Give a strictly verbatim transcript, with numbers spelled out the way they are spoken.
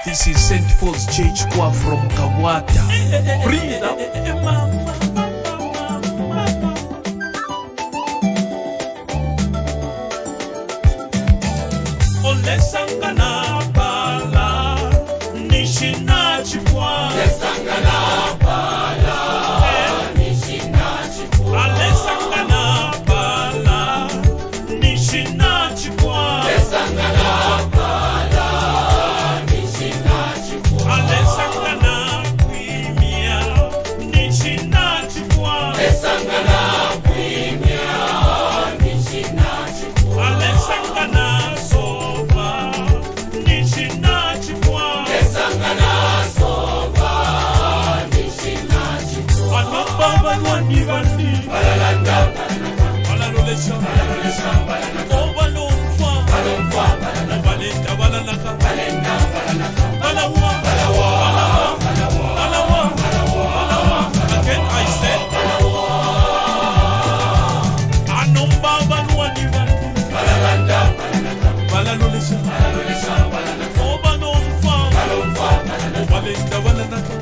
This is Saint Paul's Church Choir from Kabwata. Breathe up. Olesangana bala, nishina chipwa. Lesangana bala, nishina chipwa. Alesangana bala, nishina chipwa. Lesangana bala, nishina chipwa. Alesangana kwimia, nishina chipwa. Lesangana kwimia, nishina chipwa. Alesangana soba, nishina chipwa. Lesangana soba, nishina chipwa. Bano baba lwani bandi. Balalanda, balalanda. Balalolesha. Balalolesha, balalanda. Oba lomfa. Balomfa, balalanda. Balenda, balalaka. Balenda, balalaka. Balawa. Balawa. Balawa. Balawa. Again, I say. Balawa. Ano baba lwani bandi. Balalanda, balalanda. Balalolesha. Balalolesha, balalanda. Oba lomfa. Balomfa, balalanda. Balenda, balalaka.